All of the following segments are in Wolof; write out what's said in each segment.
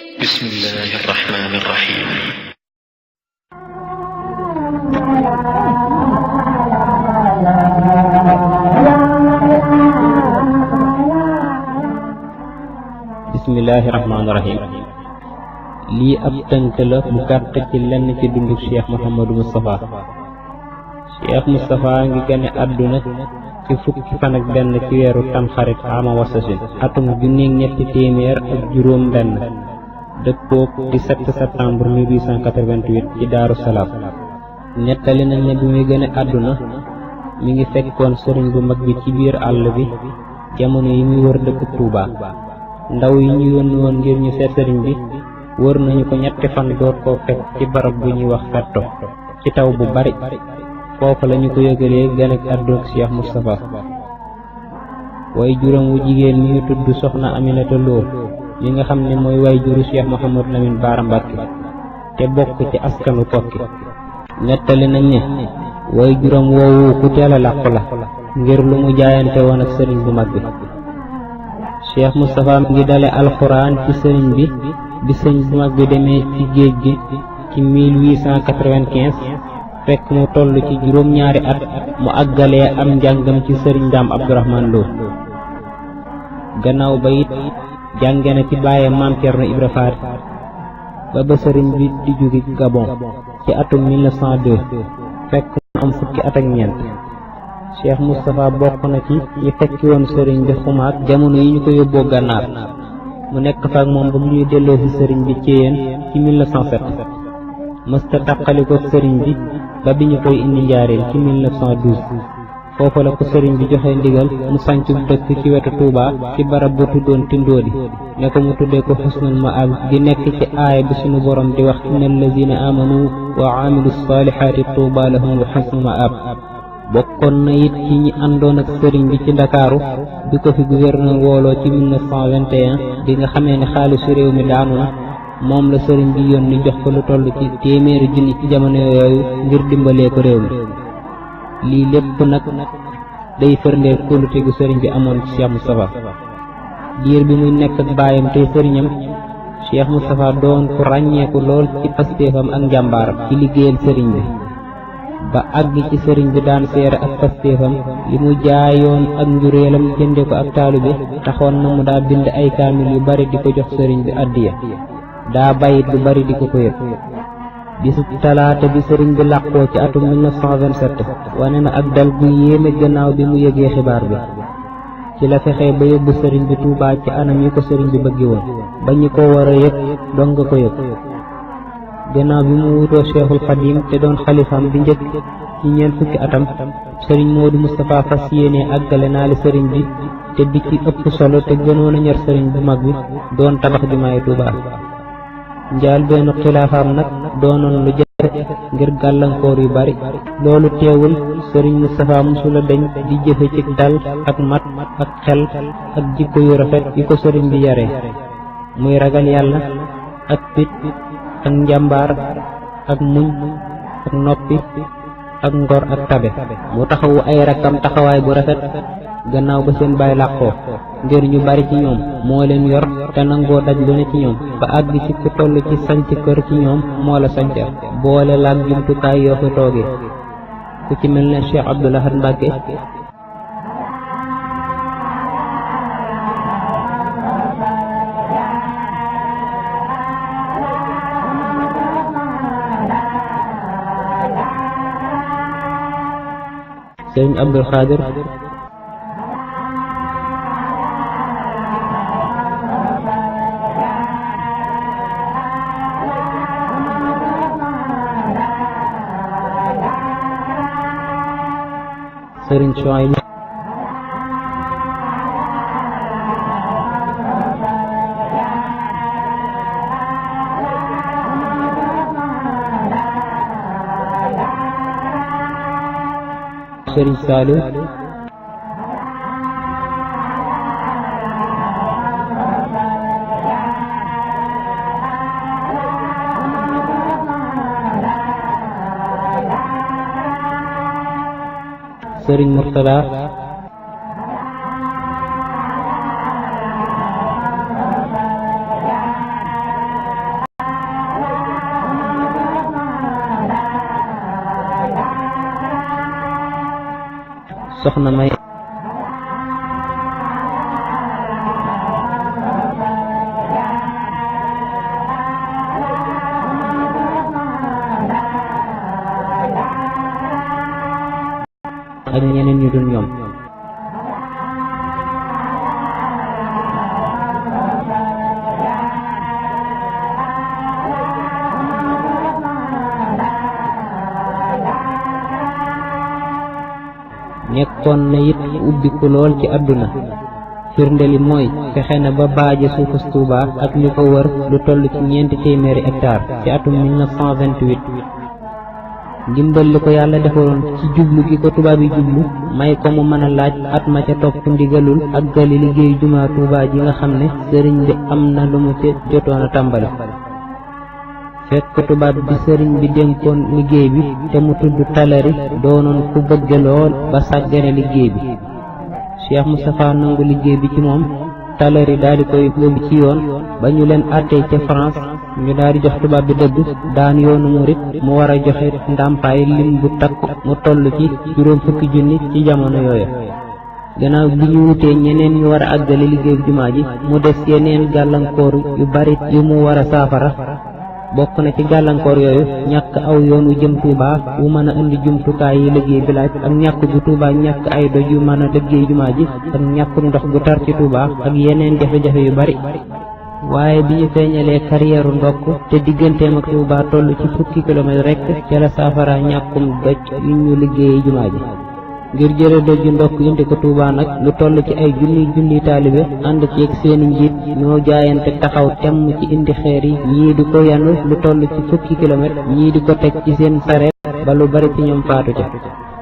بسم الله الرحمن الرحيم. bismillahi rahmaani rahim. lii ab tënk la bu gàtt ci lenn ci dundu Cheikh Mouhamadou Moustapha. Cheikh Moustapha ngi gane àdduna ci fukki fan ak benn ci weeru tamxarit ama wasasin atum junneeg ñetti téeméer ak juróom benn dëppook 17 septembre 1888 ci Daaru Salaam. nettali nañ ne bi muy gane àdduna mi ngi fekkoon sëriñ bu mag bi ci biir àll bi jamono yi muy wër dëkk Touba. ndaw yi ñu yónni woon ngir ñu seet sëriñ bi wër nañu ko ñetti fan door koo fekk ci barab bu ñuy wax fetto ci taw bu bari. foofu lañu ko yëgalee gane ak àdduna Cheikh Moustapha. way juróom wu jigéen mi ñu tudd soxna Aminata Lo mi nga xam ne mooy way juru Cheikh Mouhamadou Lamine Bara Mbacké te bokk ci askanu Kokki. nettali nañ ne way juróom woowu ku teel a làqu la ngir lu mu jaayante woon ak sëriñ bu mag bi. Cheikh Moustapha mi ngi dale alxuraan ci sëriñ bi sëriñ bu mag bi demee ci géej gi ci 1895 fekk mu toll ci juróom-ñaari at mu àggalee am njàngam ci sëriñ Ndaam Abdourahmane Lo. gannaaw ba it jànge na ci bàyyee Maam Cerno Ibra Faati ba sëriñ bi di jóge Gabon ci atum 1902 fekk mu am fukki at ak ñeent. Cheikh Moustapha bokk na ci ñi fekki woon sëriñ bi xumaag jamono yi ñu ko yóbboo gànnaar mu nekk fa ak moom ba mu ñuy delloo ci sëriñ bi ci yéen ci 1907 mësta tàqaliko sëriñ bi ba bi ñu koy indi njaareel ci 1912 foofu la ko sëriñ bi joxe ndigal mu sanc dëkk ci wetu Touba ci barab bu tuddoon Tindóodi ne ko mu tuddee ko Xusnul Maab gi nekk ci aaya bi sunu borom di wax innal lazina amanu wa amilu salihaati Touba lahum wa Xusnul Maab. bokkoon na it ci ñi àndoon ak sëriñ bi ci Ndakaaru bi ko fi gouverneur wooloo ci 1921 bi nga xamee ne xaalisu réew mi daanu na moom la sëriñ bi yónni jox ko lu toll ci téeméeri junni ci jamono yooyu ngir dimbalee ko réew mi. lii lépp nag day firndeel kóolute gu sëriñ bi amoon ci Cheikh Moustapha. diir bi muy nekk ak baayam tey sëriñam Cheikh Moustapha doon ku ràññeeku lool ci pastéefam ak njàmbaaram ci liggéeyal sëriñ bi ba àgg ci sëriñ bi daan seere ak pastéefam li mu jaayoon ak njuréelam jënde ko ak taalibe taxoon na mu daa bind ay kaamil yu bari di ko jox sëriñ bi addiya daa bayit lu bari di ko yëg. bisu talaata bi sëriñ bi làqoo ci atum 1927 wane na ak dal gu yéeme gannaaw bi mu yëgee xibaar bi ci la fexee ba yóbbu sëriñ bi Tuubaa ci anam yi ko sëriñ bi bëgge woon ba ñi ko war a yëg dong nga ko yëg. gannaaw bi mu wutoo Cheikhul Xadim te doon xalifam bi njëkk ci ñeent fukki atam sëriñ Modou Moustapha fas yéene àggale naa li sëriñ bi te bi ci ëpp solo te gënoon a ñor sëriñ bu mag bi doon tabax jumaay Tuubaa. njaal benn xilaafaam nag doonoon lu jafe ngir gàllankoor yu bari. loolu teewul sëriñ Moustapha musula dañ di jëfe ci dal ak mat ak xel ak jikko yu rafet yi ko sëriñ bi yare muy ragal yàlla ak fit ak njàmbaar ak muñ ak noppi ak ngor ak tabe. mu taxawu ay rakkam taxawaay bu rafet gannaaw ba seen baay làqoo ngir ñu bari ci ñoom moo leen yor te nangoo daj lu ne ci ñoom ba àgg ci ku toll ci sanc kër ci ñoom moo la sancal boole laak jumtukaay yoo fa toogee ku ci mel ne Cheikh Abdoul Ahad Mbacké sëriñ Abdul Xaadir sëriñ Suwayb sëriñ Saliou sëriñ Murtada soxna May ak ñeneen ñu dul ñoom. nekkoon na it ubbiku lool ci àdduna. firnde li mooy fexe na ba baaje suufus Tuuba ak li ko wër lu toll ci 400 hectares ci atum 1928. ndimbal li ko yàlla defaloon ci jublu gi ko tubaab yi jublu may ko mu mën a laaj at ma ca topp ndigalul ak gali liggéeyu jumaa Tuuba ji nga xam ne sëriñ bi am na lu mu ci jotoon a tàmbali. fekk tubaab bi sëriñ bi dénkoon liggéey bi te mu tudd Talari doonoon ku bëgg lool ba sàggane liggéey bi. Cheikh Moustapha nangu liggéey bi ci moom. Talari daal di koy yóbbu ci yoon ba ñu leen àttee ca France ñu daal di jox tubaab bi dëgg daan yoonu murit mu war a joxe ndàmpaay lim bu takk mu toll ci 40 junni ci jamono yooya. gannaaw bi ñu wutee ñeneen ñu war a àggale liggéeyu jumaa ji mu des yeneen gàllankoor yu bari yu mu war a saafara. bokk na ci gàllankoor yooyu ñàkk aw yoon wu jëm Touba wu mën a indi jumtukaay yi liggéey bi laaj ak ñàkk gu Touba ñàkk ay doj yu mën a liggéey jumaa ji ak ñàkkum ndox gu tar ci Touba ak yeneen jafe-jafe yu bari. waaye bi ñu feeñalee carrière ndokk te digganteem ak Touba toll ci 10 kilomètres rekk ca la saafara ñàkkum doj yu ñu liggéey jumaa ji. ngir jële doj yu ndokk indi ko Touba nag lu toll ci ay junni taalibe ànd ci ak seeni njiit ñoo jaayante taxaw temm ci indi xeer yi ñii di ko yanu lu toll ci 10 kilomètres ñii di ko teg ci seen sareet ba lu bari ci ñoom faatu ca.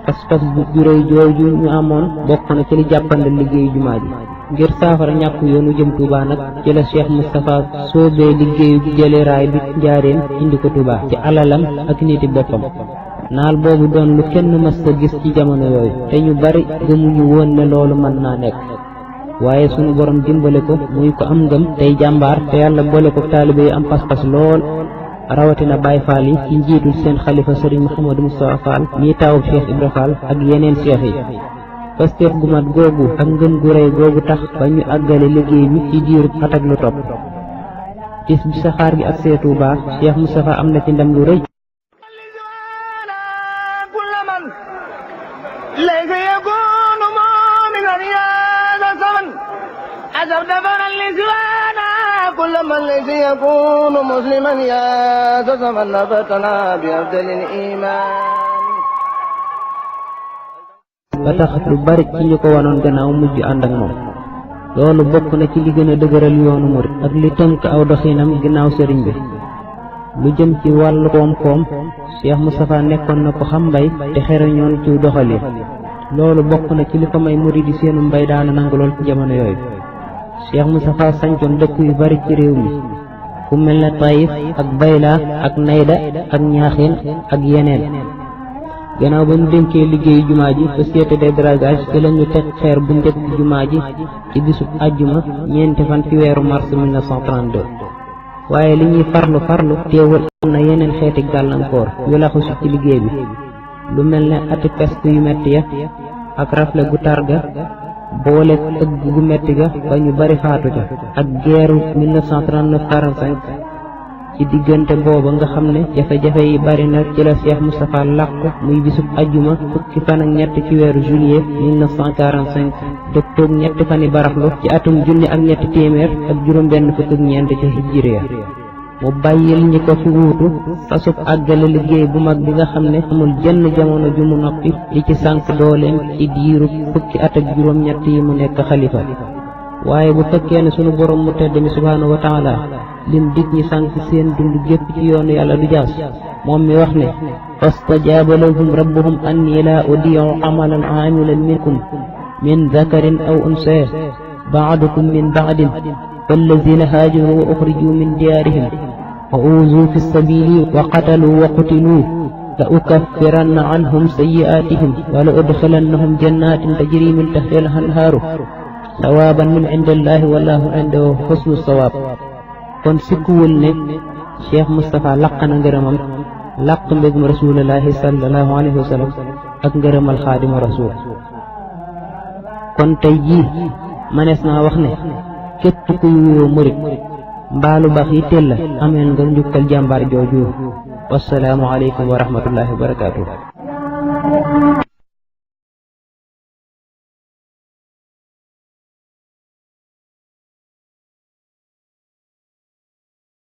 pas-pas bu juréy jooju ñu amoon bokk na ci li jàppandal liggéeyu jumaa ji. ngir saafara ñàkk yoonu jëm Touba nag ci la Cheikh Moustapha soobee liggéeyu jële raay bi njaareen indi ko Touba ci alalam ak niti boppam. naal boobu doon lu kenn mës a gis ci jamono yooyu te ñu bari gëmuñu woon ne loolu mën naa nekk. waaye sunu borom dimbale ko muy ko am ngëm tey jàmbaar te yàlla boole ko taalibe yu am pas-pas lool rawatina Baye Fall yi ci njiitul seen xalifa Serigne Mouhamadou Moustapha Fall mii taawub Cheikh Ibra Fall ak yeneen cheikh yi. pasteef gu mat googu ak ngëm gu rëy googu tax ba ñu àggale liggéey bi ci diiru at ak lu topp. tis bi saxaar gi ak see Touba Cheikh Moustapha am na ci ndam lu rëy. ليس يكون مؤمنا يا ذا الزمن أجب دفرا لسوانا كل من ليس يكون مسلما يا ذا الزمن نبتنا بأفضل الإيمان. ba tax lu bari ci ñu ko wanoon gannaaw mujj ànd ak moom. loolu bokk na ci li gën a dëgëral yoonu murit ak li tënk aw doxinam ginnaaw sëriñ bi. lu jëm ci wàllu koom-koom Cheikh Moustapha nekkoon na ko xam mbay te xereñoon ci doxalin. loolu bokk na ci li ko may murid yi seenu mbay daana nangu lool ci jamono yooyu. Cheikh Moustapha sancoon dëkk yu bari ci réew mi fu mel ne Taïf ak Bayla ak Nayda ak Ñaaxeen ak yeneen. gannaaw ba ñu dénkee liggéeyu jumaa ji société de dragage ci la ñu teg xeer bu njëkk jumaa ji ci bisub àjjuma 4 fan ci weeru mars 1932. waaye li ñuy farlu teewul am na yeneen xeeti gàllankoor yu laxu si ci liggéey bi lu mel ne ati peste yu metti ya ak rafle gu tar ga boole ëgg gu metti ga ba ñu bari faatu ca ak geeru 1939-45 ci diggante booba nga xam ne jafe-jafe yi bari na ci la Cheikh Moustapha làqu muy bisub ajjuma 3 ci weeru juillet 1945 dëppoog 2 fani baraxlu ci atum 1949 ci hijriya. mu bàyyil ñi ko fi wuutu fasub àggale liggéey bu mag bi nga xam ne amul jenn jamono ju mu noppi li ci sànq dooleem ci diiru 10 at ak juróom-ñett yi mu nekk xalifa. waaye bu fekkee ne sunu borom mu tedd mi subhaanahu wa taala lim dig ñi sànq seen dund gépp ci yoonu yàlla du jaas moom mi wax ne fastajaaba lahum rabbuhum anni laa udii'u amalan aamilan minkum min dakarin aw unsaa ba'dukum min ba'din فالذين هاجروا وأخرجوا من ديارهم وأوذوا في السبيل وقتلوا وقتلوا لأكفرن عنهم سيئاتهم ولأدخلنهم جنات تجري من تحتها الأنهار ثوابا من عند الله والله عنده حسن الثواب. kon sikkuwul ne Cheikh Moustapha laq na ngërëmam laq mbégum rasulullahi sallallahu alayhi wa sallam ak ngërëmal xaadimu rasul kon tey jii manees naa wax ne képp kuy wuyoo murit mbaalu baax yi teel la ameel nga njukkal jàmbaar jooju. wassalaamu aleykum wa rahmatullahi wa barakaatuh.